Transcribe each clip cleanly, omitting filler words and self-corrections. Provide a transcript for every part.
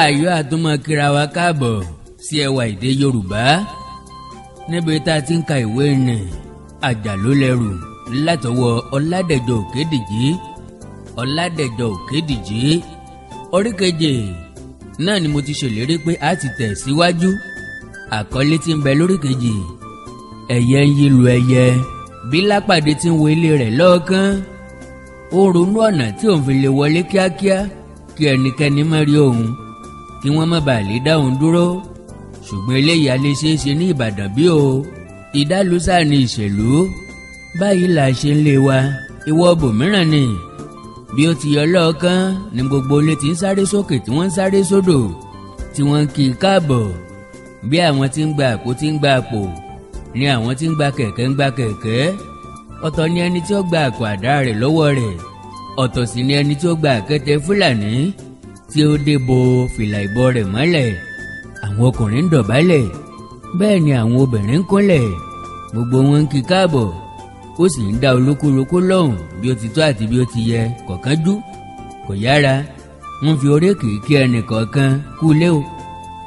Ayọ̀ àtúmọ̀ kíra wa káàbọ̀ sí ẹwà èdè Yorùbá níbi tá a ti ń ka ìwé nì Àjàlólẹ́rù látọwọ́ Ọládẹ̀jọ Òkèdìjì. Ọládẹ̀jọ Òkèdìjì orí keje náà ni mo ti ṣèlérí pé a ti tẹ̀ síwájú. Àkọlé tí ń bẹ lórí kejì, ẹyẹ ń yí lu ẹyẹ. Bí Lápàdé ti ń wo ilé rẹ̀ lọ́ọ̀kan, ó ronú ọ̀nà tí òun fi lè wọlé kíákíá kí ẹnikẹ́ni má rí òun, kí wọ́n má bàa lè dá òun dúró. Ṣùgbọ́n eléyìí alẹ́ ṣeé ṣe ní Ìbàdàn bí o. Ìdálùsà ni ìṣèlú, báyìí là ṣe ń lé wa, ìwọ bòmíràn ni. Bí ó ti yọ lọ́ọ̀kan ni gbogbo ilé ti ń sáré sókè tí wọ́n ń sáré sódò tí wọ́n ń kí i káàbọ̀. Bí àwọn tí ń gba àpò tí ń gba àpò ni àwọn tí ń gba kẹ̀kẹ́ ń gba kẹ̀kẹ́. Ọ̀tọ̀ ni ẹni tí ó gba àpò àdá rẹ̀ lọ́wọ́ rẹ̀, ọ̀tọ̀ sì ni ẹni tí ó gba àkẹ́tẹ̀ Fúlàní tí ó dé bo fìlà ìbọ rẹ̀ mọ́lẹ̀. Àwọn ọkùnrin ń dọ̀bálẹ̀, bẹ́ẹ̀ ni àwọn obìnrin ń kúnlẹ̀. Gbogbo wọn ń kí káàbọ̀, ó sì ń dá olúkúlùkù lóhùn bí ó ti tọ́ àti bí ó ti yẹ. Kò kánjú, kò yára, wọ́n fi oríkì kí ẹnì kọ̀ọ̀kan kú lé o.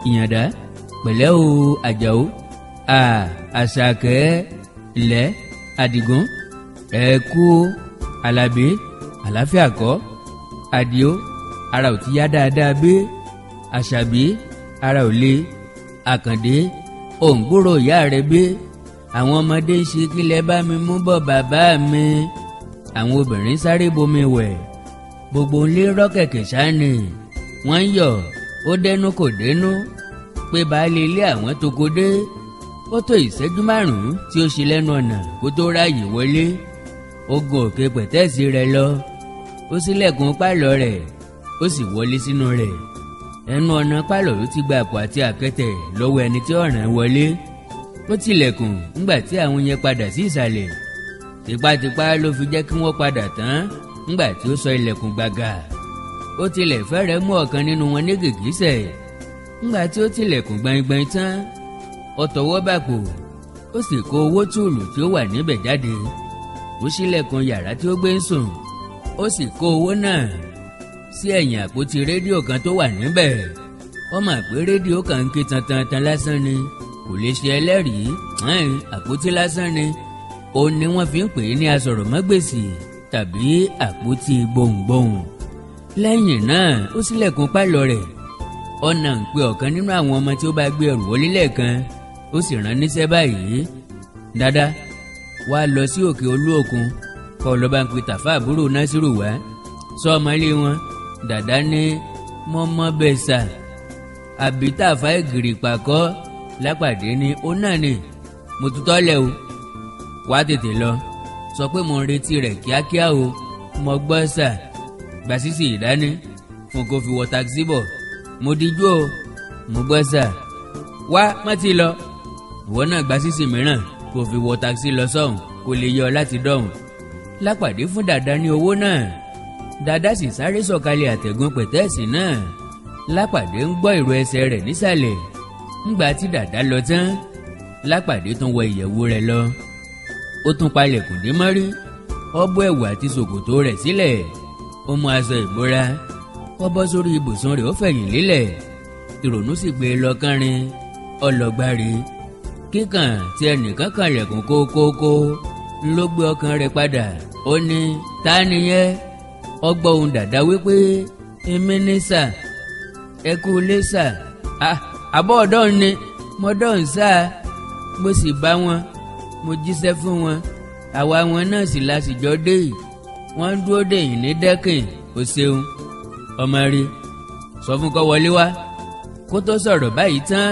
Ìyàndá, pẹ̀lẹ́ o, Àjàó, Àṣàkẹ́, ilẹ̀, Àdìgún, ẹ̀kú, Àlàbí, àlàáfíà kọ́, Àdìó, ara ò ti yá dáadáa bí, Àṣàbí, ara ò le, Àkàndé, òǹgbúrò ìyá rẹ̀ bí. Àwọn ọmọdé ń ṣe kílẹ̀ bá mi mú bọ̀ bàbá mi. Àwọn obìnrin sáré bomi wẹ̀, gbogbo ńlé rọ́kẹ̀kẹ̀ sáni. Wọ́n ń yọ̀, ó dẹnu kò dẹnu pé baálé ilé àwọn tó kó dé. Ó tó ìṣẹ́jú márùn-ún tí ó ṣe lẹ́nu ọ̀nà kó tó ráàyè wọlé. Ó gun òkè pẹ̀tẹ́ẹ̀sì rẹ̀ lọ, ó ṣílẹ̀kùn pálọ̀ rẹ̀, ó sì wọlé sínú rẹ̀. Ẹnu ọ̀nà pálọ̀ ló ti gba àpò àti àkẹ́tẹ̀ lọ́wọ́ ẹni tí ó ràn wọlé. Ó tilẹ̀kùn ńgbà tí àwọn yẹn padà sí ìsàlẹ̀. Tipátipá ló fi jẹ́ kí wọ́n padà tán ńgbà tí ó sọ ilẹ̀kùn gbàgà. Ó tilẹ̀ fẹ́rẹ̀ mú ọ̀kan nínú wọn ní gìgísẹ̀. Ńgbà tí ó tilẹ̀kùn gbaingbain tán, ó tọwọ́ bàpò, ó sì kó owó tùlù tí ó wà níbẹ̀ jáde. Ó ṣílẹ̀kùn yàrá tí ó gbé ń sùn, ó sì kó owó náà sí ẹ̀yìn àpótí rédíò kan tó wà níbẹ̀. Ó mọ̀ pé rédíò kan ń ké tantantan lásán ni, kò lè ṣe ẹlẹ́rìí, àpótí lásán ni. Ó ní wọ́n fi ń pè é ní asọ̀rọ̀mágbèsì tàbí àpótí gbohùngbohùn. Lẹ́yìn náà ó ṣílẹ̀kùn pálọ̀ rẹ̀, ọ̀nà ń pe ọ̀kan nínú àwọn ọmọ tí ó bá gbé ẹrù wọlé lẹ́ẹ̀kan, ó sì rán níṣẹ́ báyìí. Dada, wá lọ sí òkè Olúòkun, kó lọ bá ń pe Tàfá àbúrò Násírù wá, sọ ọmọ ilé wọn. Dàdá ní mọ́mọ́ bẹ́ẹ̀ sà, àbí Tàfá ìgìrì pàkọ́? Lápàdé ní ó náà ni, mo tutọ́ lẹ̀ o, wá tètè lọ, sọ pé mo ń retí rẹ̀ kíákíá o. Mo gbọ́ sà. Gba sísì ìdání fún kó fi wọ takisí bọ̀. Mo dijú o, mo gbọ́ sà. Wá má ti lọ, ìwọ náà gba sísì mìíràn kó fi wọ takisí lọ sọ́hùn, kó lè yọ láti dọ̀hùn. Lápàdé fún Dàdá ní owó náà. Dàdá sì sáré sọ̀kalẹ̀ àtẹ̀gùn pẹ̀tẹ́ẹ̀sì náà. Lápàdé ń gbọ́ ìró ẹsẹ̀ rẹ̀ nísàlẹ̀. Ńgbà tí Dàdá lọ tán, Lápàdé tún wọ ìyẹ̀wù rẹ̀ lọ. Ó tún palẹ̀kùn dé mọ́rí, ó bọ́ ẹ̀wù àti ṣòkòtò rẹ̀ sílẹ̀, ó mú aṣọ ìbora, ó bọ́ sórí ibùsùn rẹ̀, ó fẹ̀yìn lélẹ̀. Ìrònú sì gbé e lọ kánrin, ọlọ́gbárí. Kíkàn tí ẹnìkan kànlẹ̀kùn kókókó ló gbé ọkàn rẹ̀ padà. Ó ní ta nìyẹn? Ó gbọ́ ohùn Dàdá wípé èmi ní sà, ẹ kú ilé sà. Àbọ̀ ọ̀dọ́ ni mo dọ̀hún sá, mo sì bá wọn, mo jíṣẹ́ fún wọn, àwa wọn náà sì la sì jọ dé yìí. Wọ́n ń dúró dè yín ní dẹ́kìn. O ṣeun ọmọ rí, sọ fún kó wọlé wá. Kó tó sọ̀rọ̀ báyìí tán,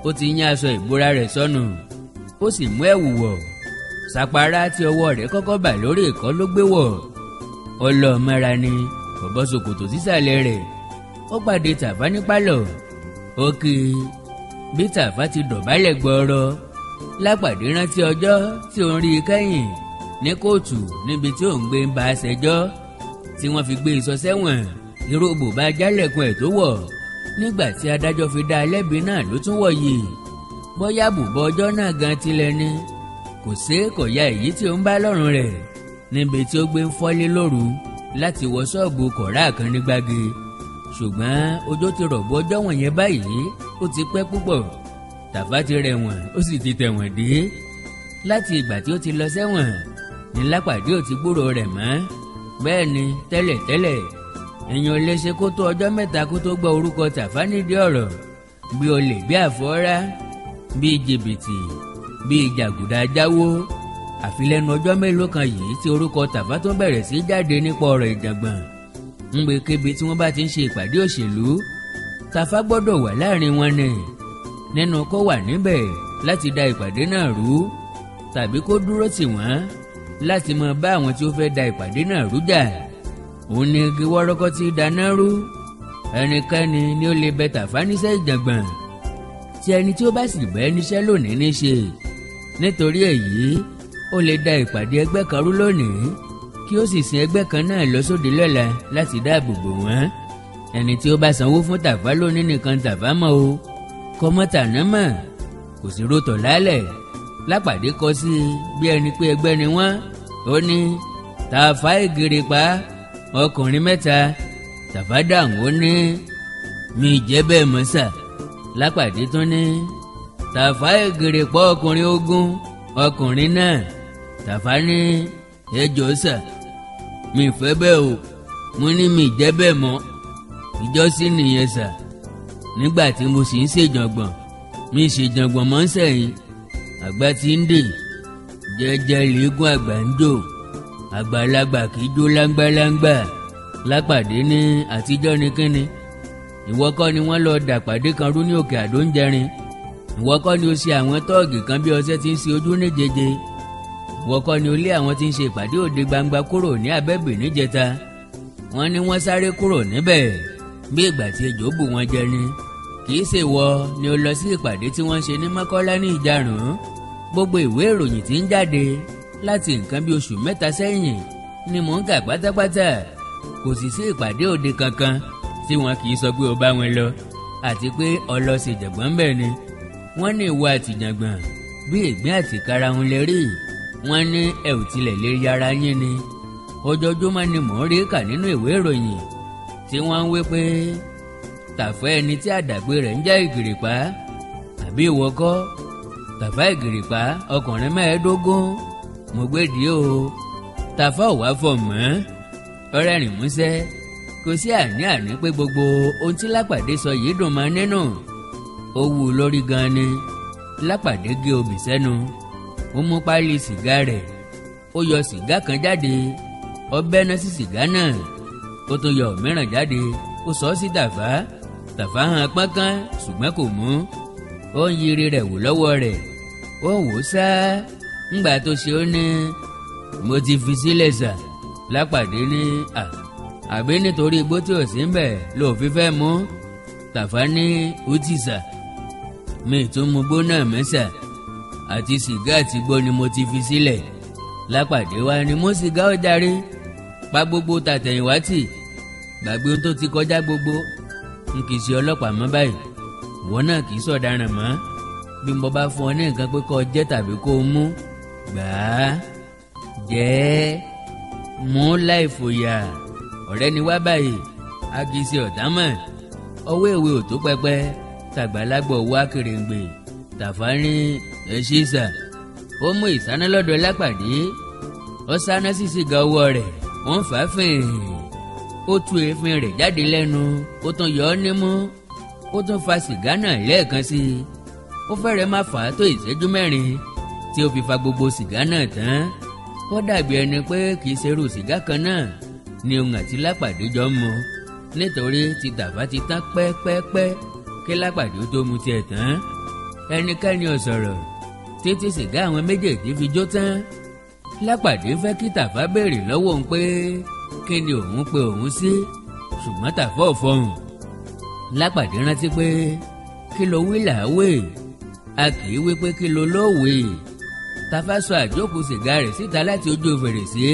ó ti yín aṣọ ìbora rẹ̀ sọnù, ó sì mú ẹ̀wù wọ̀. Sàpárá tí ọwọ́ rẹ̀ kọ́kọ́ bà lórí ìkọ́ ló gbé wọ̀. Ọlọ́mọra ni, kò bọ́ ṣòkòtò sísàlẹ̀ rẹ̀. Ó pàdé Tàfá ní pálọ̀. Ó kì í bí Tàfá ti dọ̀bálẹ̀ gbọ́rọ̀. Lápàdé rántí ọjọ́ tí òun rí i kẹ́yìn ní kóòtù níbi tí òun gbé ń bá a ṣẹjọ́ tí wọ́n fi gbé e sọ sẹ́wọ̀n. Irú bùbá jálẹ̀kùn ẹ̀ tó wọ̀ nígbà tí adájọ́ fi dá a lẹ́bi náà ló tún wọ̀ yìí. Bóyá bùbá ọjọ́ náà gan tilẹ̀ ni kò sí kò ya èyí tí ó ń bá lọ́rùn rẹ̀ níbi tí ó gbé ń fọ́lé lóru láti wọ ṣọ́ọ̀bù kọ̀ọ̀rá kan ní Gbági. Ṣùgbọ́n ọjọ́ ti rọ̀bù ọjọ́ wọ̀nyẹn báyìí, ó ti pẹ́ púpọ̀. Tàfá ti rẹ̀wọ̀n ó sì ti tẹ̀wọ̀n dé. Láti ìgbà tí ó ti lọ sẹ́wọ̀n ní Lápàdé ò ti gbúrò rẹ̀ mọ́. Bẹ́ẹ̀ ni tẹ́lẹ̀tẹ́lẹ̀ èèyàn lè ṣe kó tó ọjọ́ mẹ́ta kó tó gbọ́ orúkọ Tàfá nídìí ọ̀rọ̀, bí olè, bí àfọ́rá, bí jìbìtì, bí jàgùdà jáwó. Àfi lẹ́nu ọjọ́ mélòó kan yìí tí orúkọ Tàfá tó bẹ̀rẹ̀ sí jáde nípa ọ̀rọ̀ ìjàngbọ̀n. Ńgbèkébi tí wọ́n bá ti ń ṣe ìpàdé òṣèlú, Tàfá gbọ́dọ̀ wà láàrin wọn ni. Nínú kó wà níbẹ̀ láti da ìpàdé náà rú, tàbí kó dúró tì wọ́n láti máa bá àwọn tí ó fẹ́ da ìpàdé náà rú jà. Òun ni igi wọ́rọ́kọ́ tí dáná rú. Ẹnikẹ́ni ni ó lè bẹ Tàfá níṣẹ́ ìjàngbọ̀n, tí ẹni tí ó bá sì bẹ́ níṣẹ́ lónìí níṣe. Nítorí èyí, ó lè da ìpàdé ẹgbẹ́ kan rú lónìí kí ó sì sin ẹgbẹ́ kan náà lọ sóde lọ́la láti dáàbò bò wọ́n. Ẹni tí ó bá sanwó fún Tàfá lónìí nìkan Tàfá mọ̀ o, kọ́mọ́tà náà mọ̀, kò sí rótọ̀ lálẹ̀. Lápàdé kọ sí bí ẹni pé ẹgbẹ́ ni wọ́n. Ó ní Tàfá Ìgìrìpá ọkùnrin mẹ́ta. Tàfá dáhùn ó ní mi jẹ́ bẹ́ẹ̀ mọ́ sà. Lápàdé tún ní Tàfá Ìgìrìpá ọkùnrin 20 ọkùnrin náà. Tàfá ní ẹjọ́ sà, mi fẹ́ bẹ́ẹ̀ o, mo ní mi jẹ́ bẹ́ẹ̀ mọ́. Ìjọ́sí nìyẹn sà. Nígbà tí mo sì ń ṣèjàngbọ̀n, mi ṣèjàngbọ̀n mọ́ ń sẹ̀yìn. Àgbà tí ń dè jẹ́jẹ́ lẹ́gùn àgbà ń jò, àgbàlagbà kì í jó láńgbáláńgbà. Lápàdé ní àtijọ́ ni kíni, ìwọ kọ́ ni wọ́n lọ dàpàdé kan rú ní Òkè Àdó ń jẹrin. Ìwọ kọ́ ni ó ṣe àwọn tọ́ọ̀gì kan bí ọṣẹ ti ń ṣe ojú ní jẹjẹ. Ìwọ kọ́ ni ó lé àwọn tí ń ṣe ìpàdé òde gbangba kúrò ní Abẹ́bì níjẹta. Wọ́n ní wọ́n sáré kúrò níbẹ̀ bí ìgbà tí ejò bù wọ́n jẹ ni. Kì í ṣe ìwọ ni ó lọ sí ìpàdé tí wọ́n ṣe ní Mọ́kọ́lá ní ìjarùn. Gbogbo ìwé ìròyìn tí ń jáde láti nǹkan bí oṣù mẹ́ta sẹ́yìn ni mò ń kà pátápátá. Kò sì sí ìpàdé òde kankan tí wọn kì í sọ pé ó bá wọn lọ, àti pé ọlọ́sẹ̀ jẹ̀gbọ́n bẹ́ẹ̀ ni. Wọ́n ní ìwọ àtìjàngbọ̀n bí ìgbín àti karahun lè rí. Wọ́n ní ẹ ò tilẹ̀ lè yára yín ni. Ojoojúmọ́ ni mò ń rí kà nínú ìwé ìròyìn tí wọ́n ń wí pé Tàfá ẹni tí àdàgbé rẹ̀ ń jẹ́ Ìgìrìpá, àbí ìwọ kọ́? Tàfá Ìgìrìpá ọkùnrin 15. Mo gbédìí o. Tàfá ò wá fọ̀ mọ́, ọ̀rẹ́rìn músẹ́. Kò sí àní-àní pé gbogbo ohun tí Lápàdé sọ yìí dùn mọ́ nínú. Ó wú u lórí gan ni. Lápàdé gé obì sẹ́nu, ó mú páálí sìgá rẹ̀, ó yọ sìgá kan jáde, ó bẹ́ná sí sìgá náà, ó tún yọ mìíràn jáde, ó sọ sí Tàfá. Tàfá hàn pọ́nkán ṣùgbọ́n kò mú. Ó ń yiri rẹ̀ wò lọ́wọ́ rẹ̀, ó ń wò sá. Ńgbà tó ṣe ó ní mo ti fi sílẹ̀ sà. Lápàdé ní à, àbí nítorí igbó tí ò sí ń bẹ̀ ló fi fẹ́ mú? Tàfá ní ó ti sà, mi tún mu gbó náà mẹ́sà, àti sìgá àti igbó ni mo ti fi sílẹ̀. Lápàdé wa ni mú sìgá ó darí, pa gbogbo tàtẹ̀yìnwá tì, gbàgbé ohun tó ti kọjá gbogbo. N kì í ṣe ọlọ́pàá mọ́ báyìí, ìwọ náà kì í ṣọ̀daràn mọ́. Bí mo bá fún ọ ní nǹkan pé kó o jẹ tàbí kó o mú, gbà á, jẹ ẹ́, mú láì fòyà. Ọ̀rẹ́ ni wá báyìí, a kì í ṣe ọ̀tá mọ́. Ọwọ́ èwe ò tó pẹpẹ, tàgbàlagbà owó akèrèǹgbè. Tàfá ní ẹ ṣé sà. Ó mú ìsáná lọ́dọ̀ Lápàdé, ó sáná sí sìgá ọwọ́ rẹ̀, ó ń fà á fìn. Ó tú èéfín rẹ̀ jáde lẹ́nu, ó tún yọ ọ́ nímú, ó tún fa sìgá náà lẹ́ẹ̀kan sí i. Ó fẹ́rẹ̀ má fà á tó ìṣẹ́jú mẹ́rin tí ó fi fa gbogbo sìgá náà tán. Ó dàbí ẹni pé kì í ṣerú sìgá kan náà ni òun àti Lápàdé jọ ń mu, nítorí ti Tàfá ti tán pẹ́pẹ́pẹ́ kí Lápàdé ó tó mu tiẹ̀ tán. Ẹnikẹ́ni ò sọ̀rọ̀ títí sìgá àwọn méjèèjì fi jó tán. Lápàdé fẹ́ kí Tàfá béèrè lọ́wọ́ òun pé kí ni òun pe òun sí, ṣùgbọ́n Tàfá ò fọhùn. Lápàdé rántí pé kí ló wí làáwè, A kì í wí pé kí lo lóòwe. Tàfá sọ àjókù sìgá rẹ̀ síta láti ojú fèrèsé.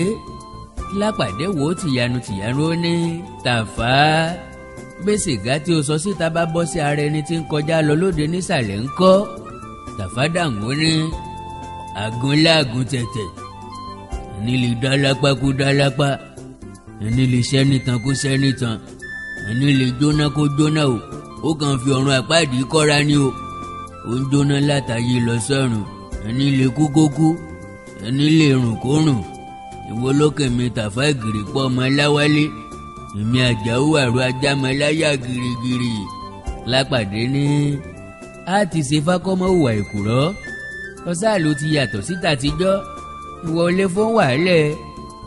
Lápàdé wò ó tìyanu tìyanu ó ní Tàfá, bí sìgá tí o sọ síta bá bọ́ sí ara ẹni tí ń kọjá lọ lóde nísàlẹ̀ ńkọ́? Tàfá dàhùn ó ní àgúnláàgún tẹ̀tẹ̀, ẹni lè dá lápá kó dá lápá, ẹni lè ṣẹ́ nìtàn kó ṣẹ́ nìtàn, ẹni lè jóná kó jóná o, ó kàn fi ọ̀run àpáàdì kọ́ra ni o, ó ń jóná látàyè lọ sọ́run, ẹni lè kú kó kú, ẹni lè rùn kó rùn. Ìwọ lókè mi Tàfá Ìgìrìpá ọmọ Láwálé, èmi Àjàó àrò ajámọláyà girigiri. Lápàdé ní a ti ṣe fákọ́mọ́ hùwà ìkùrọ́, ọ̀sá ló ti yàtọ̀ síta tijọ́, ìwọ olè fún wàhálẹ̀.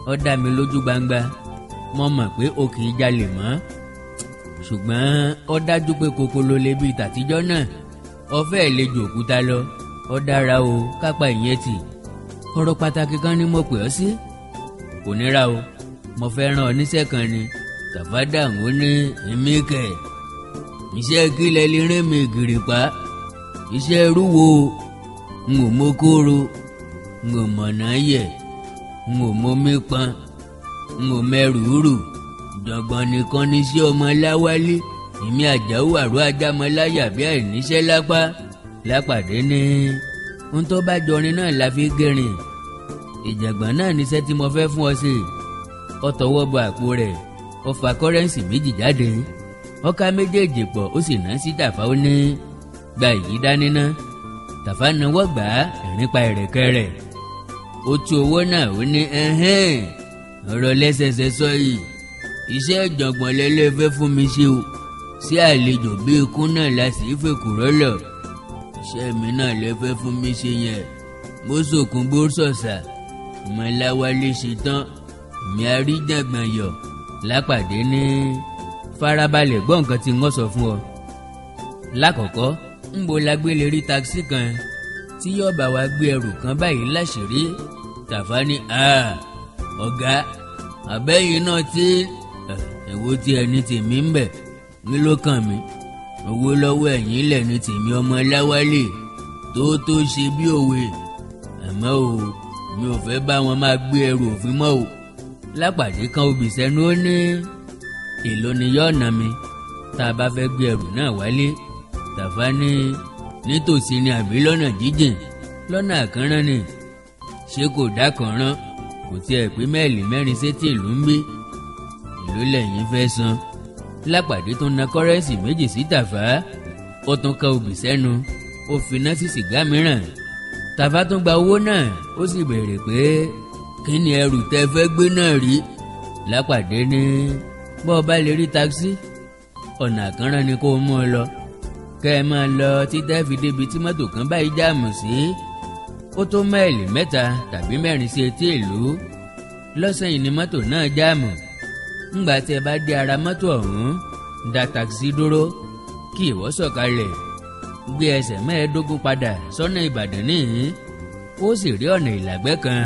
Ó dá mi lójú gbangba, mo mọ̀ pé o kì í jalè mọ́, ṣùgbọ́n ó dájú pé kòkó ló lè bí tàtijọ́ náà, ó fẹ́ lè ju òkúta lọ. Ó dára o, kápá ìyẹn tì. Ọ̀rọ̀ pàtàkì kan ni mo pè ọ́ sí. Kò níra o, mo fẹ́ rán ọ níṣẹ́ kan ni. Tàfá dàhùn ó ní èmi kẹ̀, iṣẹ́ kílẹ̀ lè rìn mí Ìgìrìpá, iṣẹ́ irú wo? N ò mọ kóró, n ò mọ̀nà yẹ̀, n ò mọ mí pọn, n ò mẹrù rù, jọ̀gbọ̀n nìkan ní sí ọmọ Láwálé, èmi Àjàó àrò ajámọláyà bí àìníṣẹ́ lápá. Lápàdé ní ohun tó bá jọrin náà la fi gẹ̀rìn, ìjàngbọ̀n náà níṣẹ́ tí mo fẹ́ fún ọ sí. Ó tọwọ́ bọ àpò rẹ̀, ó fa kọ́rẹ́ǹsì méjì jáde, ó ká méjèèjì pọ̀, ó sì ná sí Tàfá. Ó ní gba èyí dání ná. Tàfá nawọ́ gbà á, ẹ̀rín pa ẹ̀rẹ̀kẹ́ rẹ̀. Ó tú owó náà, ó ní ẹ̀hẹ́n, ọ̀rọ̀ lẹ́sẹsẹ sọ yìí, iṣẹ́ ìjàngbọ̀n lẹ́lẹ́fẹ́ fún mi ṣe o, sí àlejò bí ikú náà la sì fèkùrọ́ lọ, iṣẹ́ mi náà lẹ́fẹ́ fún mi ṣe yẹn. Bó sòkun bó sọ̀sà, ọmọ Láwálé ṣe tán, èmi àríjàngbọ̀n yọ̀. Lápàdé ní farabalẹ̀ gbọ́ nǹkan tí wọ́n sọ fún ọ. Lákọ̀ọ́kọ́, ńbo la gbé lè rí takisí kan tí yóò bá wa gbé ẹrù kan báyìí láṣìírí? Tàfá ní ọ̀gá, àbẹ́yìn náà tí èwo tí ẹni tèmi ń bẹ̀ ní ló kàn mí, owó lọ́wọ́ ẹ̀yìn lẹ̀ ní tèmi ọmọ Láwálé tó tó ṣe bí òwe, àmọ́ o mi ò fẹ́ bá wọn máa gbé ẹrù òfin mọ́ o. Lápàdé kan obì sẹ́nu, ó ní èló ni yóò ná mi tá a bá fẹ́ gbé ẹrù náà wálé? Tàfá ní nítòsí ni àbí lọ́nà jíjìn? Lọ́nà àkànrán ni. Ṣé kò dákànrán? Kò tiẹ̀ pé mẹ́ẹ̀lì mẹ́rin sétí ìlú ń gbé, ìlú lẹ́yìn fẹ́ san. Lápàdé tó na kọ́rẹ́ǹsì méjì sí Tàfá, ó tún ka obì sẹ́nu, ó finá sí sìgá mìíràn. Tàfá tún gba owó náà, ó sì béèrè pé kí ni ẹrù tẹ́ fẹ́ gbé náà rí? Lápàdé ní bọ́ ọ bá lè rí takisí, ọ̀nà àkànrán ni kó o mú ọ lọ, kẹ́ ẹ máa lọ títẹ́ fi débi tí mọ́tò kan báyìí jáàmù sí. Ó tó máìlì 3 tàbí 4 sí etí ìlú. Lọ́sàn yìí ni mọ́tò náà jáàmù. Ńgbà tí ẹ bá dé ara mọ́tò ọ̀hún, dá takisí dúró kí ìwọ sọ̀kalẹ̀, gbé ẹsẹ̀ 15 padà sọ́nà Ìbàdàn níhìn, ó sì rí ọ̀nà ìlàgbẹ́ kan.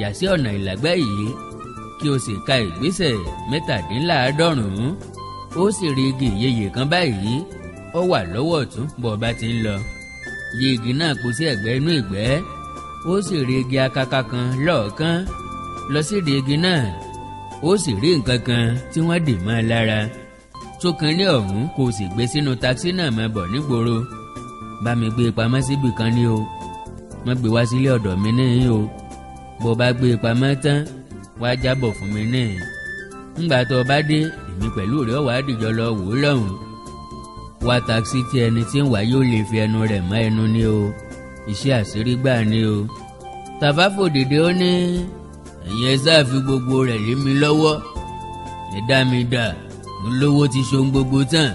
Yà sí ọ̀nà ìlàgbẹ́ yìí kí o sì ka ìgbésẹ̀ 97, ó sì rí igi ìyeyè kan báyìí, ó wà lọ́wọ́ ọ̀tún bó o bá ti ń lọ. Yí igi náà kó sí ẹ̀gbẹ́ inú ìgbẹ́, ó sì rí igi akaka kan lọ́ọ̀kan. Lọ sí ìdí igi náà, ó sì rí nǹkan kan tí wọ́n dì mọ́ ẹ lára. Tó kan ní ọ̀hún kò sì gbé sínú takisí náà máa bọ̀ nígboro. Bá mi gbé e pamọ́ síbì kan ní o, má gbé wá sílé ọ̀dọ̀ mi níhìn o. Bó o bá gbé e pamọ́ tán, wá jábọ̀ fún mi níhìn. Ńgbà tó o bá dé, èmi pẹ̀lú rẹ̀ wá dìjọ lọ wò ó lọ́hùn. Wá takisí tí ẹni tí ń wá yóò lè fi ẹnu rẹ̀ mọ́ ẹnu ní o, iṣẹ́ àṣírí gbà ní o. Tàfá fòdìdí ó ní ẹ̀yin ẹ sáà fi gbogbo rẹ̀ lé mi lọ́wọ́, ẹ dá mi dà, mo lówó ti ṣohun gbogbo tán.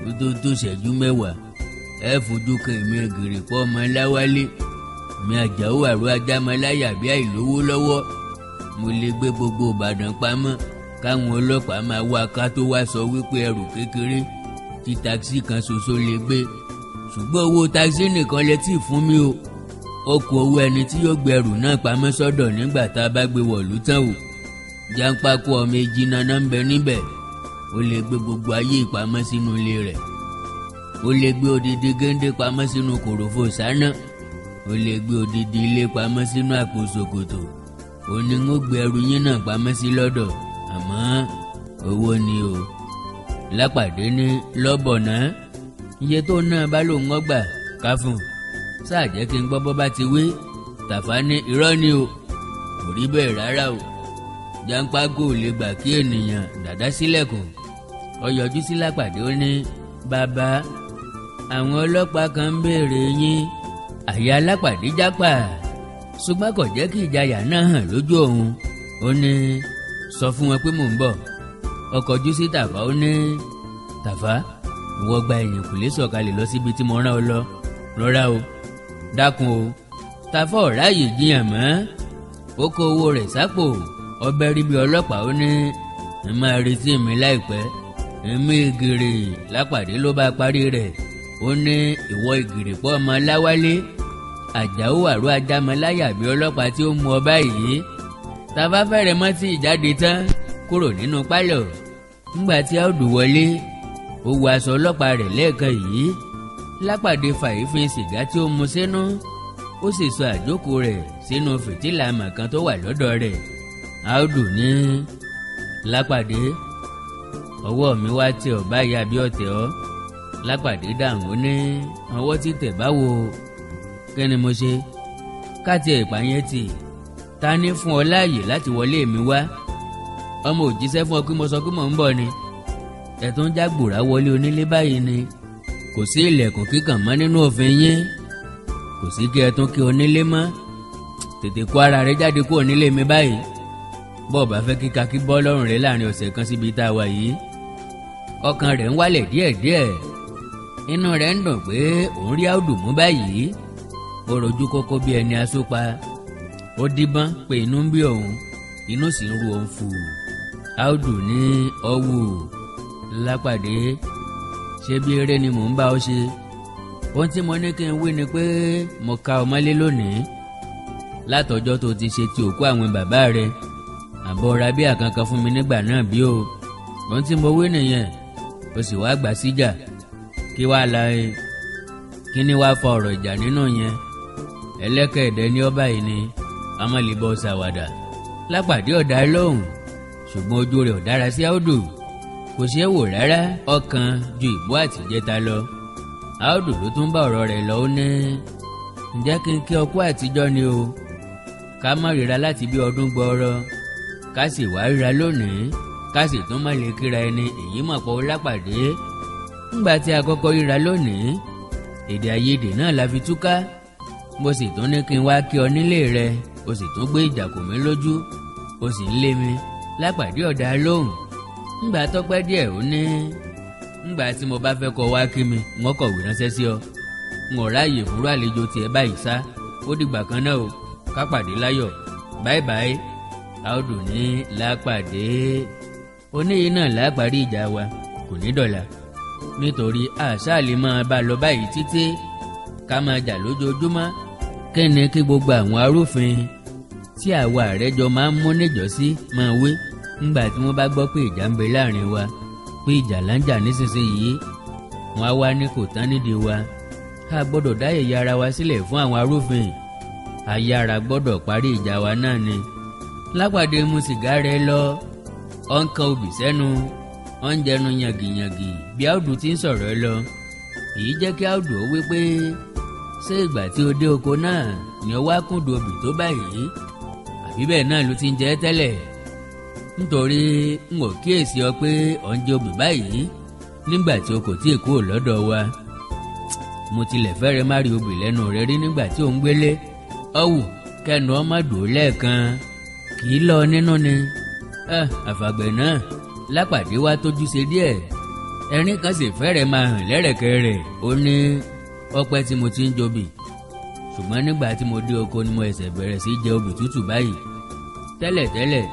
Ó tó tó ṣẹ́jú 10, ẹ fojú kan èmi Ìgìrìpá ọmọ Láwálé, èmi Àjàó àrò ajámọláyà bí àìlówó lọ́wọ́. Mo lè gbé gbogbo Ìbàdàn pamọ́ káwọn ọlọ́pàá máa wá ká tó wá sọ wípé ẹrù kékeré tí takisí kan ṣoṣo lè gbé, ṣùgbọ́n owó takisí nìkan lè tí fún mi o. Ó kù owó ẹni tí yóò gbé ẹrù náà pamọ́ sọ́dọ̀ nígbà tá a bá gbé wọ̀lú tán o. Jàǹpákó ọmọ èjì nana ń bẹ níbẹ̀, ó lè gbé gbogbo ayé ìpamọ́ sínú ilé rẹ̀. Ó lè gbé odidi géńdé pamọ́ sínú kòròfo sáná, ó lè gbé odidi ilé pamọ́ sínú àpò ṣòkòtò. Ó ní ń gbé ẹrù yín náà pamọ́ sí lọ́dọ̀, àmọ́ owó ni o. Lápàdé ní lọ́bọ̀ náà, iye tó náà bá lòun ọgbà ká fún un, sáà jẹ́ kí n gbọ́ bọ́ bá ti wí. Tàfá ní irọ́ ni o, kò rí bẹ́ẹ̀ rárá o. Jàǹpágò lè gbà kí ènìyàn dàdá sílẹ̀kùn. Ó yọjú sí Lápàdé, ó ní bàbá, àwọn ọlọ́pàá kan ń béèrè yín. Àyà Lápàdé jápà, ṣùgbọ́n kò jẹ́ kí ìjayà náà hàn lójú òun. Ó ní sọ fún wọn pé mò ń bọ̀. Ó kọjú sí Tàfá, ó ní Tàfá, ìwọ gba ẹ̀yìnkùlé sọ̀kalẹ̀ lọ síbi tí mo rán ọ lọ, rọra o, dákun o. Tàfá ò ráàyè jiyàn mọ́, ó kó owó rẹ̀ sápò, ọbẹ̀ rí bí ọlọ́pàá. Ó ní ẹ máa retí mi láìpẹ́, èmi ìgèrè. Lápàdé ló bá parí rẹ̀. Ó ní ìwọ ìgèrè pọ̀ ọmọ Láwálé, Àjàó àrò ajámọ̀láyà bí ọlọ́pàá tí ó mú ọ báyìí. Tàfá fẹ́rẹ̀ mọ́ tí ìjáde tán kúrò nínú pálọ̀. Ńgbà tí Áùdù wọlé, ó wọ aṣọ ọlọ́pàá rẹ̀ lẹ́ẹ̀kan yìí. Lápàdé fàyífín sìgá tí ó mu sínú, ó sì sọ àjókòó rẹ̀ sínú fìtílà àmọ̀ kan tó wà lọ́dọ̀ rẹ̀. Áùdù ní Lápàdé, ọwọ́ mi wá tẹ ọ́ báyìí àbí ọ̀tẹ̀ ọ́? Lápàdé dáhùn, ó ní ọwọ́ títẹ̀ báwo? Kí ni mo ṣe? Káàtì ìpààyàn tì, ta ní fún ọ láàyè láti wọlé mi wá? Ọmọ òjíṣẹ́ fún ọ pé mo sọ pé mò ń bọ̀ ni. Ẹ̀tún jágbòrá wọlé onílé báyìí ni. Kò sí ilẹ̀kùn kíkàn mọ́ nínú òfin yín, kò sí kí ẹ tún kí onílé mọ́. Tètè kó ara rẹ jáde kúrò nílé mi báyìí, bọ́ọ̀ bá fẹ́ kíka kí bọ́ lọ́rùn rẹ láàrin ọ̀sẹ̀ kan síbi tá a wà yìí. Ọkàn rẹ̀ ń wálẹ̀ díẹ̀díẹ̀, inú rẹ̀ ń dùn pé òun rí Áùdù mú báyìí. Ó rojú kókó bí ẹni asópa, ó díbọ́n pé inú ń bí òun, inú sì ń ru òun fù. Áùdù ní ọ̀wù Lápàdé, ṣé bí eré ni mò ń bá ọ ṣe? Ohun tí mo ní kí n wí ni pé mo ka ọ mọ́lé lónìí látọjọ́ tó ti ṣe ti òkú àwọn bàbá rẹ. Àbọ̀ ra bí àkànkan fún mi nígbà náà bí o. Ohun tí mo wí nìyẹn, o sì wá gbà síjà. Kí wàá la ẹ? Kí ni wàá fa ọ̀rọ̀ ìjà nínú yẹn? Ẹlẹ́kẹ̀ẹ́dẹ́ ní ọba yìí ni amọ̀lẹ́bọ̀ ṣàwàdà. Lápàdé ọ̀dà lóhùn, ṣùgbọ́n ojú rẹ̀ ò dára sí Áùdù, kò ṣeé wò rárá, ọkàn ju ìbú àtijẹ́ta lọ. Áùdù ló tún bá ọ̀rọ̀ rẹ̀ lọ, ó ní ǹjẹ́ kí n kí ọkú àtijọ́ ni o, ká má ríra láti bí ọdún gbọọrọ, ká sì wá ríra lónìí, ká sì tún má lè kíra ẹni. Èyí mọ̀ pọ̀ Lápàdé. Ńgbà tí a kọ́kọ́ ríra lónìí, èdè àìyedè náà la fi túká. Mo sì tún ní kí n wá kí ọ nílé rẹ, o sì tún gbé ìjà kò mí lójú, o sì ń lé mi. Lápàdé ọ̀dà lóhùn. Ńgbà tọ́pẹ́ díẹ̀, ó ní ńgbà tí mo bá fẹ́ kọ wá kí mi, wọ́n kọ̀wé ránṣẹ́ sí ọ. N ò ráàyè fúnrú àlejò tiẹ̀ báyìí sá. Ó dìgbà kan náà o, ká pàdé láyọ̀, báyìí báyìí. Áùdù ní Lápàdé, oníyìí náà láparí ìjà wa, kò ní dọ̀là, nítorí àṣà lè máa bá lọ báyìí títí ká máa jà lójoojúmọ́. Kí ni kí gbogbo àwọn arúfin tí àwa àrẹ́jọ máa ń mú níjọ́sí máa wí ńgbà tí wọ́n bá gbọ́ pé ìjà ń bẹ láàrin wa, pé ìjà là ń jà nísinsìnyí? Wọ́n á wá ní kò tán nídìí wa. A gbọ́dọ̀ dá ẹ̀yà ara wa sílẹ̀ fún àwọn arúfin, ayára gbọ́dọ̀ parí ìjà wa náà ni. Lápàdé mu sìgá rẹ̀ lọ, ó ń kan obì sẹ́nu, ó ń jẹnu yàngìyàngì bí Áùdù ti ń sọ̀rọ̀ lọ. Èyí jẹ́ kí Áùdù ó wí pé ṣé ìgbà tí o dé oko náà ni o wá kúndùn obì tó báyìí, àbí bẹ́ẹ̀ náà ló ti ń jẹ tẹ́lẹ̀? Nítorí n ò kíyèsí ọ pé ò ń jẹ obì báyìí nígbà tí o kò tíì kúrò lọ́dọ̀ wa. Mo tilẹ̀ fẹ́rẹ̀ má rí obì lẹ́nu rẹ rí nígbà tí ò ń gbélé. Ọ̀wù kẹnu ọmọ dùn lẹ́ẹ̀kan, kì í lọ nínú ni. Àfàgbẹ̀ náà. Lápàdé wá tójú ṣe díẹ̀, ẹ̀rín kan sì fẹ́rẹ̀ máa hàn lẹ́rẹ̀kẹ́ rẹ̀. Ó ní ọpẹ́ tí mo ti ń jobì, ṣùgbọ́n nígbà tí mo dé oko ni mo ẹ̀sẹ̀ bẹ̀rẹ̀ sí jẹ obì tútù báyìí. Tẹ́lẹ̀tẹ́lẹ̀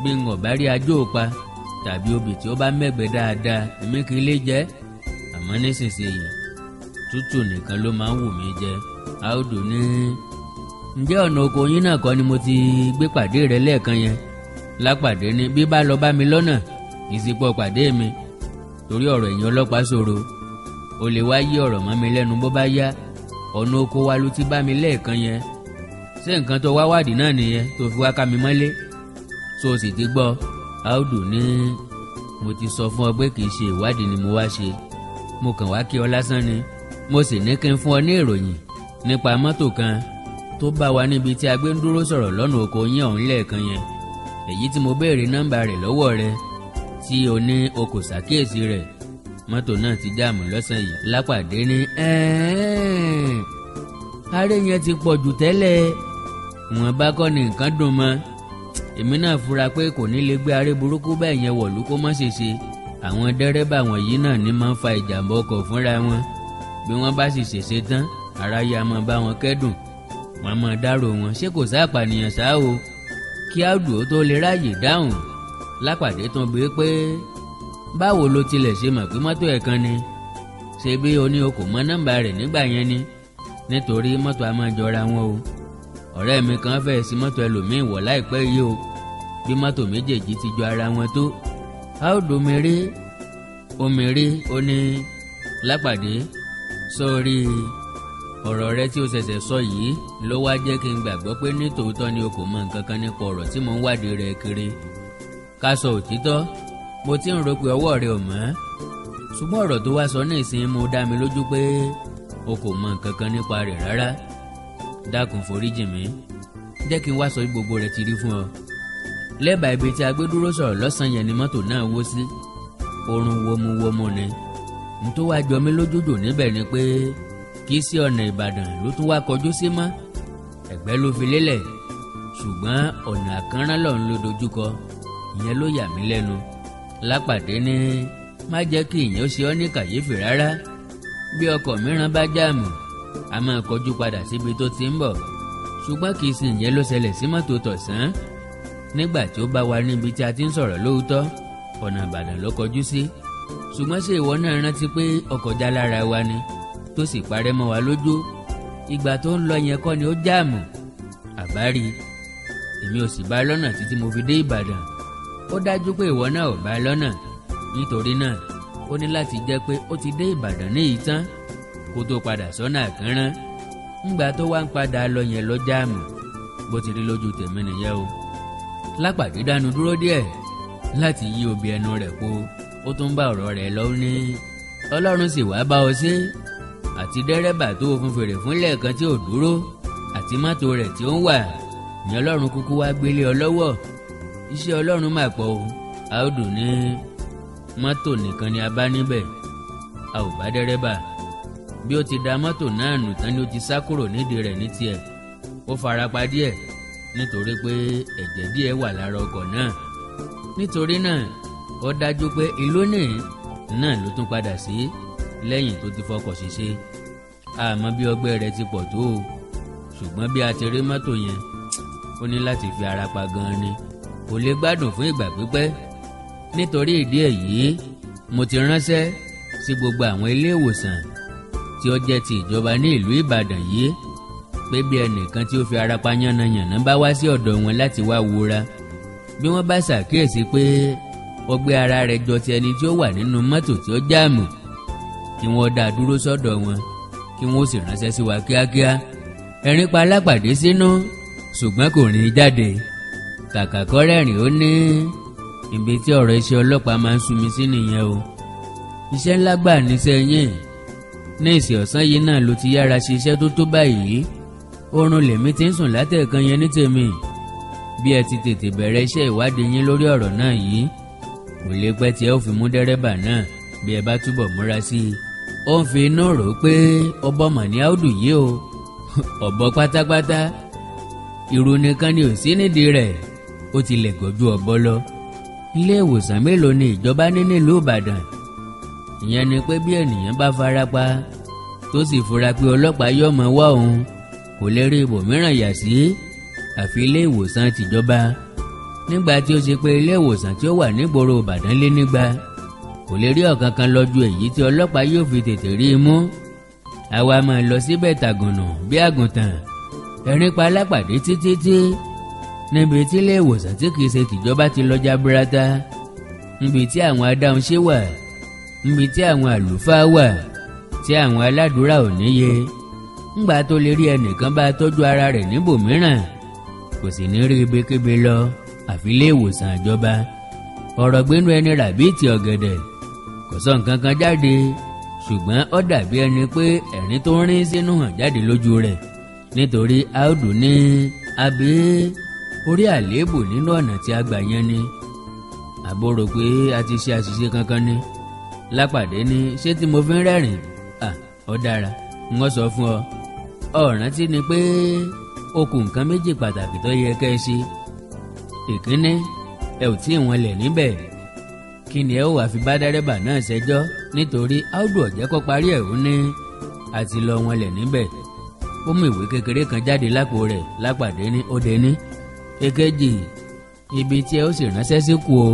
bí n ò bá rí ajó pa tàbí obì tí ó bá mẹ́gbẹ́ dáadáa, èmi kì í lè jẹ. Àmọ́ nísinsìnyí tútù nìkan ló máa ń wù mí jẹ. Áùdù ní ǹjẹ́ ọ̀nà oko yín náà kọ́ ni mo ti gbé pàdé rẹ lẹ́ẹ̀kan yẹn? Lápàdé ní bí bá lọ bá mi lọ́nà, ìsìnkú pàdé mi, torí ọ̀rọ̀ ẹ̀yìn ọlọ́pàá ṣòro. O lè wá yí ọ̀rọ̀ mọ́ mi lẹ́nu bó bá yá. Ọ̀nà oko wa ló ti bá mi lẹ́ẹ̀kan yẹn. Ṣé nǹkan tó wá wádìí náà nìyẹn tó fi wá ká mi mọ́lé? Tó o sì ti gbọ́? Audu ní mo ti sọ fún ọ pé kì í ṣe ìwádìí ni mo wá ṣe. Mo kàn wá kí ọ lásán ni. Mo sì ní kí n fún ọ ní ìròyìn nípa mọ́tò kan tó bá wa níbi tí a gbé ń dúró sọ̀rọ̀ lọ́nà oko yín ọ̀hún lẹ́ẹ̀kan yẹn. Èyí tí mo béèrè nọ́mbà rẹ̀ lọ́wọ́ rẹ tí o ní o kò ṣàkíyèsí rẹ̀. Mọ́tò náà ti jáàmù lọ́sàn yìí. Lápàdé ní aré yẹn ti pọ̀ jù tẹ́lẹ̀. Wọ́n bá kọ́ ni nǹkan dùn mọ́. Èmi náà fura pé kò ní lè gbé aré burúkú bẹ́ẹ̀ yẹn wọ̀lú kó má ṣe ṣe. Àwọn dẹ́rẹ́bà wọ̀nyí náà ní máa ń fa ìjàmbá ọkọ̀ fúnra wọn. Bí wọ́n bá sì ṣèṣe tán, aráyé a máa bá wọn kẹ́dùn, wọ́n máa dárò wọn. Ṣé kò sáàpànìyàn ṣá o? Kí Audu ó tó lè ráàyè dáhùn, Lápàdé tún bí pé báwo ló tilẹ̀ ṣe mọ̀ pé mọ́tò ẹ̀ kan ni? Ṣé bí o ní o kò mọ nọ́mbà rẹ̀ nígbà yẹn ni? Nítorí mọ́tò a máa jọra wọn o. Ọ̀rẹ́ mi kan fẹ́ sí mọ́tò ẹlòmíì wọ̀ láìpẹ́ yìí o. Bí mọ́tò méjèèjì ti jọ ara wọn tó. Audu omiri ó ní Lápàdé sórí ọ̀rọ̀ rẹ tí o ṣẹ̀ṣẹ̀ sọ yìí ló wá jẹ́ kí n gbàgbọ́ pé ní tòótọ́ ni o kò mọ nǹkan kan nípa ọ̀rọ̀ tí mò ń wádìí rẹ kiri. Ká sọ òtítọ́, mo ti ń rò pé ọwọ́ rẹ ò mọ́. Ṣùgbọ́n ọ̀rọ̀ tó wá sọ ní ìsìn mo dá mi lójú pé o kò mọ nǹkan kan nípa rẹ̀ rárá. Dákun foríjì mi, jẹ́ kí n wá sọ bí gbogbo rẹ̀ ti rí fún ọ. Lẹ́bàá ibi tí a gbé dúró sọ̀rọ̀ lọ́sàn-án yẹn ni mọ́tò náà wó sí. Oorun womuwomu ni. N tó wá jọ mí lójúdò níbẹ̀ ni pé kì í sí ọ̀nà Ìbàdàn ló tún wá kọjú sí mọ́. Ẹ̀gbẹ́ ló fi lélẹ̀, ṣùgbọ́n ọ̀nà àkànrán lọ́hùn ló dojúkọ. Ìyẹn ló yà mí lẹ́nu. Lápàdé ní má jẹ́ kí ìyẹn ó ṣe ọ́ ní kàyéfì rárá. Bí ọkọ̀ mìíràn bá jáàmù, a máa kọjú padà síbi tó ti ń bọ̀. Ṣùgbọ́n kì í sì ìyẹn ló ṣẹlẹ̀ sí mọ́tò tọ̀sán. Nígbà tí ó bá wa níbi tí a ti ń sọ̀rọ̀ lóòótọ́, ọ̀nà Ìbàdàn ló kọjú sí. Ṣùgbọ́n ṣé ìwọ náà rántí pé ọkọ̀ já lára wa ni tó sì parẹ́ mọ́ wa lójú? Ìgbà tó ń lọ yẹn kọ́ ni ó jáàmù. Àbárí èmi ò sì bá lọ́nà títí mo fi dé Ìbàdàn. Ó dájú pé ìwọ náà ò bá lọ́nà. Nítorí náà ó ní láti jẹ́ pé ó ti dé Ìbàdàn ní ìtàn kó tó padà sọ́nà àkànrán. Ńgbà tó wá ń padà lọ yẹn lọ jáàmù. Bó ti rí lójú tèmi nìyẹn o. Lápàdé dánu dúró díẹ̀ láti yí obì ẹnu rẹ̀ po. Ó tún bá ọ̀rọ̀ rẹ̀ lọ ní Ọlọ́run sì wá bá ọ sí. Àti dẹ́rẹ́bà tó o fún fèrè fún lẹ́ẹ̀kan tí ò dúró àti mọ́tò rẹ̀ tí ó ń wà ní Ọlọ́run kúkú wá gbélé ọ lọ́wọ́. Iṣẹ́ Ọlọ́run mà pọ̀ o. Audu ní mọ́tò nìkan ni a bá níbẹ̀, a ò bá dẹ́rẹ́bà. Bí ó ti da mọ́tò náà nù tán ni ó ti sá kúrò nídìí rẹ̀ ní tiẹ̀. Ó farapa díẹ̀ nítorí pé ẹ̀jẹ̀ díẹ̀ wà lára ọkọ̀ náà. Nítorí náà ó dájú pé ìlú náà ló tún padà sí lẹ́yìn tó ti fọkọ̀ ṣèṣe. Àmọ́ bí ọgbẹ́ rẹ̀ ti pọ̀ tó o, ṣùgbọ́n bí a ti rí mọ́tò yẹn, ó ní láti fi ara pa gan-an ni. Kò lè gbádùn fún ìgbà pípẹ́. Nítorí ìdí èyí, mo ti ránṣẹ́ sí gbogbo àwọn ilé ìwòsàn tí ó jẹ́ ti ìjọba ní ìlú Ìbàdàn yìí pé bí ẹnìkan tí ó fi ara pa yánnayànna bá wá sí ọ̀dọ̀ wọn láti wá wúra, bí wọ́n bá ṣàkíyèsí pé ọgbẹ́ ara rẹ̀ jọ ti ẹni tí ó wà nínú mọ́tò tí ó jáàmù, kí wọ́n dá a dúró sọ́dọ̀ wọn, kí wọ́n sì ránṣẹ́ sí wa kíákíá. Ẹ̀rín pa Lápàdé sínú, ṣùgbọ́n kò rìn jáde. Kàkà kó rẹ́rìn ó ní ibi tí ọ̀rọ̀ iṣẹ́ ọlọ́pàá máa ń sú mi sí nìyẹn o. Iṣẹ́ ńlá gbà níṣẹ́ yín. Ní ìsìn ọ̀sán yìí náà ló ti yára ṣe iṣẹ́ tó tó báyìí. Oorun lèmi ti ń sùn látẹ̀kan yẹn ní tèmi. Bí ẹ ti tètè bẹ̀rẹ̀ iṣẹ́ ìwádìí yín lórí ọ̀rọ̀ náà yìí, kò lè pẹ́ tí ẹ ó fi mú dẹ́rẹ́bà náà bí ẹ bá túbọ̀ múra sí i. Ó ń fi inú rò ó pé ọbọ̀ mọ̀ ní Audu yìí o. Ọ̀bọ pátápátá. Ìrù nìkan ni ò sí nídìí rẹ̀, ó ti lè gọ̀jú ọ̀bọ lọ. Ilé ìwòsàn mélòó ni ìjọba ní nílùú Ìbàdàn? Ìyẹn ni pé bí ènìyàn bá farapa tó sì fura pé ọlọ́pàá yóò mọ̀ wá òun, kò lè rí ibòmíràn yà sí àfi ilé ìwòsàn tìjọba. Nígbà tí ó ṣe pé ilé ìwòsàn tí ó wà nígboro Ìbàdàn lé nígba, kò lè rí ọ̀kankan lọ ju èyí tí ọlọ́pàá yóò fi tètè rí i mú. Àwa máa lọ síbẹ̀ tàgùnà bí àgùntàn. Ẹ̀rín pa Lápàdé títí tí níbi tí ilé ìwòsàn tí kìí ṣe tìjọba ti lọ jaburata, níbi tí àwọn adáhunṣe wà, níbi tí àwọn àlùfáà wà, tí àwọn aládùúrà ò níye. Ńgbà tó lè rí ẹnìkan bá tọ́jú ara rẹ̀ níbòmíràn, kò sì ní rí ibikíbi lọ àfi ilé ìwòsàn ìjọba. Ọ̀rọ̀ gbénú ẹni ràbíìtì ọ̀gẹ̀dẹ̀, kò sọ nǹkan kan jáde, ṣùgbọ́n ó dàbí ẹni pé ẹ̀rín tó ń rín sínú hàn jáde lójú rẹ̀, nítorí Audu ní àbí orí àléébù nínú ọ̀nà tí a gbà yẹn ni, àbó rò pé a ti ṣe àṣìṣe kankan ni. Lápàdé ní ṣé tí mo fi ń rẹ́rìn? À, ó dára, n ó sọ fún ọ. Ọ̀rántí ni pé ó kù nǹkan méjì pàtàkì tó yẹ kẹ́ ẹ ṣe. Ìkíní, ẹ ò tí ì wọnlẹ̀ níbẹ̀. Kí ni ẹ ó wàá fi bá dẹ́rẹ́bà náà ṣẹjọ́? Nítorí Audu ọ̀jẹ́ kó parí ẹ̀, ó ní àti lọ wọnlẹ̀ níbẹ̀. Ó mú ìwé kékeré kan jáde lápò rẹ̀. Lápàdé ní ó dé ní. Èkejì, ibi tí ẹ ó sì ránṣẹ́ sí kù o.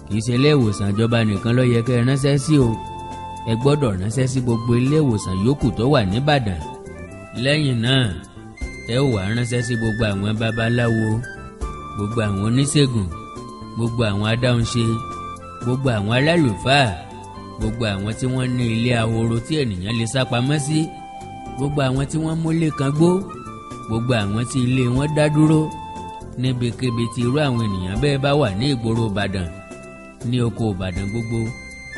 Kì í ṣe ilé ìwòsàn ìjọba nìkan ló yẹ kẹ́ ẹ ránṣẹ́ sí o. Ẹ gbọ́dọ̀ ránṣẹ́ sí gbogbo ilé ìwòsàn yòókù tó wà níbàdàn. Lẹ́yìn náà, ẹ ó wá ránṣẹ́ sí gbogbo àwọn babaláwo, gbogbo àwọn oníṣègùn, gbogbo àwọn adáhunṣe, gbogbo àwọn alálùfáà, gbogbo àwọn tí wọ́n ní ilé ahoro tí ènìyàn lè sá pamọ́ sí, gbogbo àwọn tí wọ́n mólé kan gbó, gbogbo àwọn tí ilé wọn dá dúró. Níbikíbi tí irú àwọn ènìyàn bẹ́ẹ̀ bá wà ní ìgboro Ìbàdàn, ní oko Ìbàdàn gbogbo,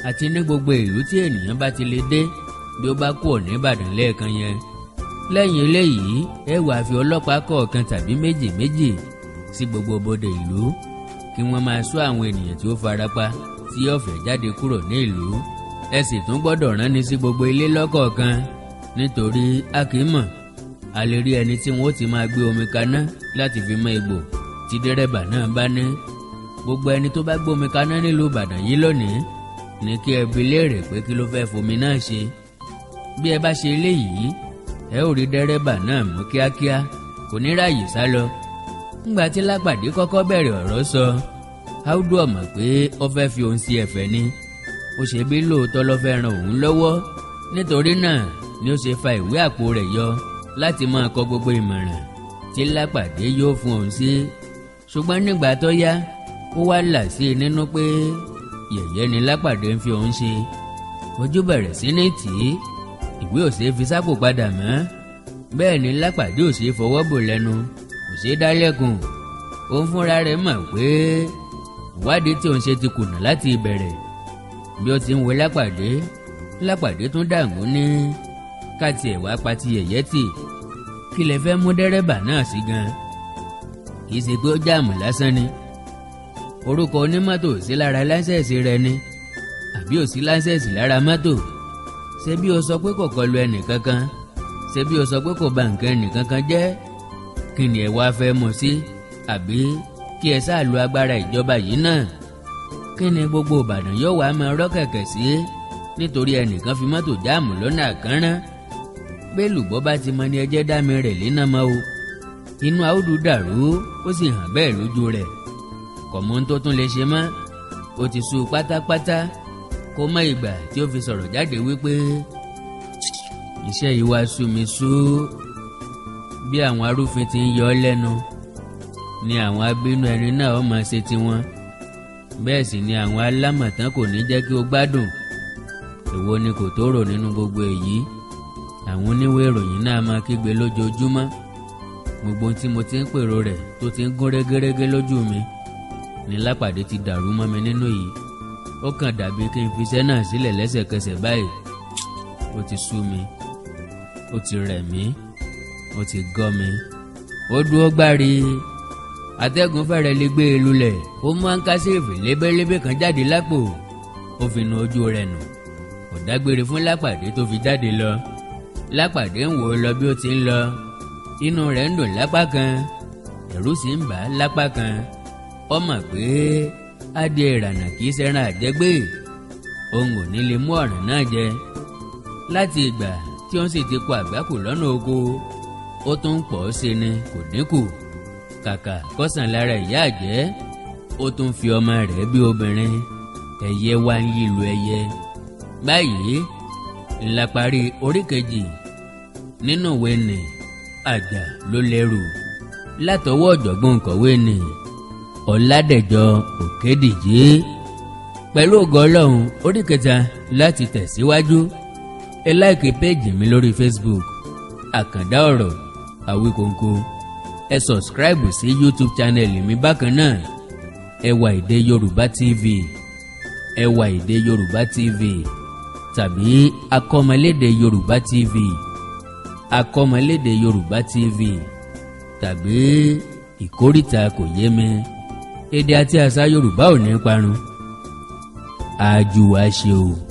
àti ní gbogbo ìlú tí ènìyàn bá ti lè dé bí ó bá kúrò ní Ìbàdàn lẹ́ẹ̀kan yẹn. Lẹ́yìn eléyìí, ẹ wàá fi ọlọ́pàá kọ̀ọ̀kan tàbí méjì méjì sí gbogbo bodè ìlú, kí wọ́n máa ṣọ́ àwọn ènìyàn tí ó farapa tí yóò fẹ́ jáde kúrò ní ìlú. Ẹ sì tún gbọ́dọ̀ ránni sí gbogbo ilé lọ́kọ̀ọ̀kan, nítorí a kì í mọ̀, a lè rí ẹni tí wọ́n ó ti máa gbé omi kaná láti fi mọ egbò tí dẹ́rẹ́bà náà bá ní. Gbogbo ẹni tó bá gbómi kaná nílùú Ìbàdàn yìí lónìí ní kí ẹ bi léèrè pé kí ló fẹ́ fomi náà ṣe. Bí ẹ bá ṣe eléyìí, ẹ ó rí dẹ́rẹ́bà náà mú kíákíá, kò ní ráàyè sá lọ. Ńgbà tí Lápàdé kọ́kọ́ bẹ̀rẹ̀ ọ̀rọ̀ sọ, Audu ò mọ̀ pé ó fẹ́ fi òun sí ẹ̀fẹ̀ ni. Ó ṣe bí lóòótọ́ ló fẹ́ ran òun lọ́wọ́, nítorí náà ni ó ṣe fa ìwé àpò rẹ̀ yọ láti máa kọ gbogbo ìmọ̀ràn tí Lápàdé yóò fún òun sí. Ṣùgbọ́n nígbà tó yá, ó wá là sí i nínú pé yẹ̀yẹ́ ni Lápàdé ń fi òun ṣe. Ojú bẹ̀rẹ̀ sí ní tì í, ìwé ò ṣe é fi sápò padà mọ́. Bẹ́ẹ̀ ni Lápàdé ò ṣe é fọwọ́ bò lẹ́nu, kò ṣe é dá lẹ́kùn. Òun fúnra rẹ̀ mọ̀ pé ìwádìí tí òun ṣe ti kùnà láti ìbẹ̀rẹ̀. Bí ó ti ń wo Lápàdé, Lápàdé tún dààmú ní káàtì ẹ̀ wá pa ti yẹ̀yẹ́ tì. Kí lẹ fẹ́ mú dẹ́rẹ́bà náà sí gan? Kì í ṣe pé ó jáàmù lásán ni. Orúkọ onímọ́tò sí lára láńsẹ̀sì rẹ ni, àbí ò sí láńsẹ̀sì lára mọ́tò? Ṣé bí o sọ pé kò kọlu ẹnì kankan? Ṣé bí o sọ pé kò bà nǹkan ẹnì kankan jẹ́? Kí ni ẹ wá fẹ́ mọ̀ sí? Àbí kí ẹ sáà lo agbára ìjọba yìí náà? Kí ni gbogbo Ìbàdàn yóò wá máa rọ́ kẹ̀kẹ́ sí nítorí ẹnìkan fi mọ́tò jáàmù lọ́nà àkànrán? Bélùbọ́ bá ti mọ ni ẹjẹ́ dá mi rẹ̀ lẹ́nà mọ́ o. Inú Audu dàrú, ó sì hàn bẹ́ẹ̀ lójú rẹ̀. Kò mọ ohun tó tún lè ṣe mọ́, ó ti sú pátápátá. Kó mọ ìgbà tí ó fi sọ̀rọ̀ jáde wípé iṣẹ́ yìí wá sú mi sú. Bí àwọn arúfin ti ń yọ ọ́ lẹ́nu ni àwọn abínú ẹni náà ó máa ṣe tiwọn. Bẹ́ẹ̀ sì ni àwọn alámọ̀tán kò ní jẹ́ kí ó gbádùn. Èwo ni kò tó rò nínú gbogbo èyí? Àwọn oníwèé ìròyìn náà máa kígbe lójoojúmọ́. Gbogbo ohun tí mo ti ń pèrò rẹ̀ tó ti ń gún régérégé lójú mi ni Lápàdé ti dàrú mọ́ mi nínú yìí. Ó kàn dàbí kí n fi iṣẹ́ náà sílẹ̀ lẹ́sẹ̀kẹsẹ̀ báyìí. Ó ti sú mi, ó ti rẹ̀ mí, ó ti gọ́ mi. Ó dúró gbárí, atẹ́gùn fẹ́rẹ̀ lè gbé e lulẹ̀. Ó mú àǹkásífì lébélébé kan jáde lápò, ó fi nu ojú rẹ̀ nù. Kò dágbére fún Lápàdé tó fi jáde lọ. Lápàdé ń wò ó lọ bí ó ti ń lọ. Inú rẹ̀ ń dùn lápá kan, ẹ̀rù sì ń bà á lápá kan. Ó mọ̀ pé adìẹ ìrànà kì í ṣẹran àjẹgbé, òun ò ní lè mú ọ̀ràn náà jẹ. Láti ìgbà tí ó sì ti kó àgbákò lọ́nà oko, ó tún ń pọ̀ sí ni, kò dínkù. Kàkà kọ́sàn lára ìyá àjẹ́, ó tún fi ọmọ rẹ̀ bí obìnrin. Ẹyẹ wá ń yí lu ẹyẹ. Báyìí la parí orí kejì nínú ìwé nì Àjà ló lẹ́rù látọwọ́ ọ̀jọ̀gbọ́n kọ̀wé nì Ọ̀làdẹ̀jọ Òkèdìjì. Pẹ̀lú ògo Ọlọ́run, orí kẹta láti tẹ̀síwájú. Ẹ like page mi lórí Facebook, Àkàndá Ọ̀rọ̀ Àwíkòǹkò. Ẹ subscribe sí YouTube channel mi bákan náà, Ẹwà Èdè Yorùbá TV, Ẹwà Èdè Yorùbá TV tàbí Akọ́mọlédè Yorùbá TV, Akọ́mọlédè Yorùbá TV tàbí Ìkórìtà Kò Yé Mi. Èdè àti àṣà Yorùbá ò ní parun. Àjùwà ṣe o.